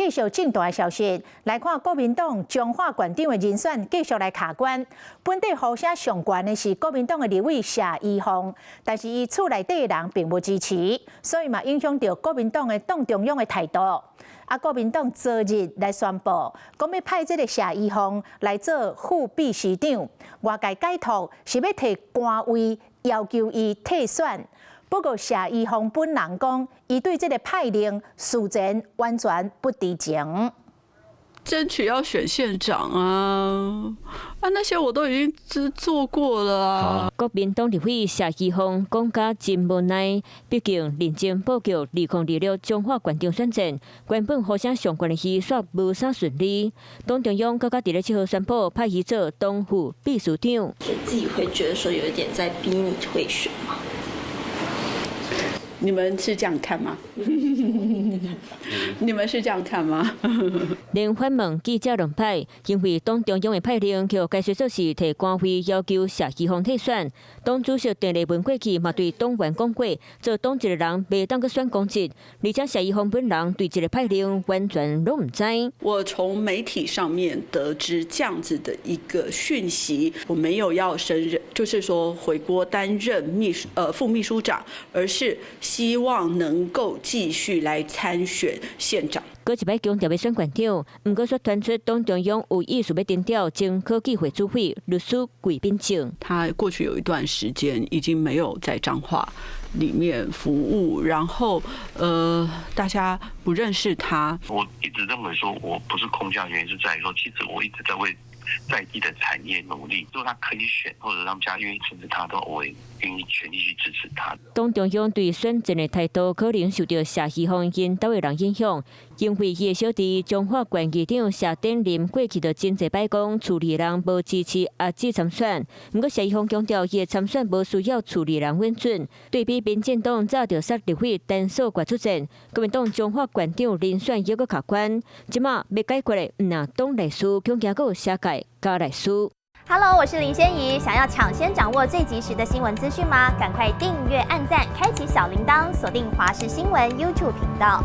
繼續政壇的消息，來看國民黨彰化縣長的人選繼續來卡關。本底呼聲上懸的是國民黨的立委謝宜鳳，但是伊厝內底的人並無支持，所以嘛影響著國民黨的黨中央的態度。啊，國民黨昨日來宣布，講欲派這个謝宜鳳來做副秘書長，外界解讀是欲提官威，要求伊退選。不過謝宜鳳本人講，伊對這个派令事前完全不知情。爭取要選縣長啊！啊，那些我都已經做過了啊。國民黨立委謝宜鳳講甲真無奈，畢竟認真布局2026彰化縣長選戰，原本呼聲上懸的伊煞無啥順利。黨中央閣閣佇咧7號宣布派伊做黨副秘書長。所以自己會覺得說有一點在逼你退選嗎？你們是這樣看嗎？你們是這樣看嗎？連反問記者兩擺，因為黨中央的派令，予解說做是提官威要求謝宜鳳退選。黨主席鄭麗文過去嘛對黨員講過，做黨一个人袂當閣選公職，而且謝宜鳳本人對這个派令完全攏毋知。我從媒體上面得知這樣子的一個訊息，我沒有要升任，就是說回鍋擔任秘書副秘書長，而是希望能夠繼續來參選縣長。閣一擺強調欲選縣長，毋過卻傳出黨中央有意思欲徵調前科技會主委律師桂敏正。他過去有一段時間已經沒有在彰化裡面服務，然後大家不認識他。我一直認為說我不是空降，原因是在於說，其實我一直在為在地的產業努力。如果他可以選，或者他們家願意支持他，都我會願意全力去支持他。黨中央對選戰的態度可能受著謝宜鳳𪜶兜的人影響，因為伊的小弟彰化縣議長謝典林過去就真濟擺講，厝裡人無支持阿姊參選。毋過謝宜鳳強調，伊的參選無需要厝裡人允准。對比民進黨早就殺立委單數決出戰，國民黨彰化縣長人選猶閣卡關，這馬欲解決的毋但黨內事，恐驚閣有社界加內事。 Hello，我是林仙怡。想要搶先掌握最及時的新聞資訊嗎？趕快訂閱、按讚、開啟小鈴鐺，鎖定華視新聞 YouTube 頻道。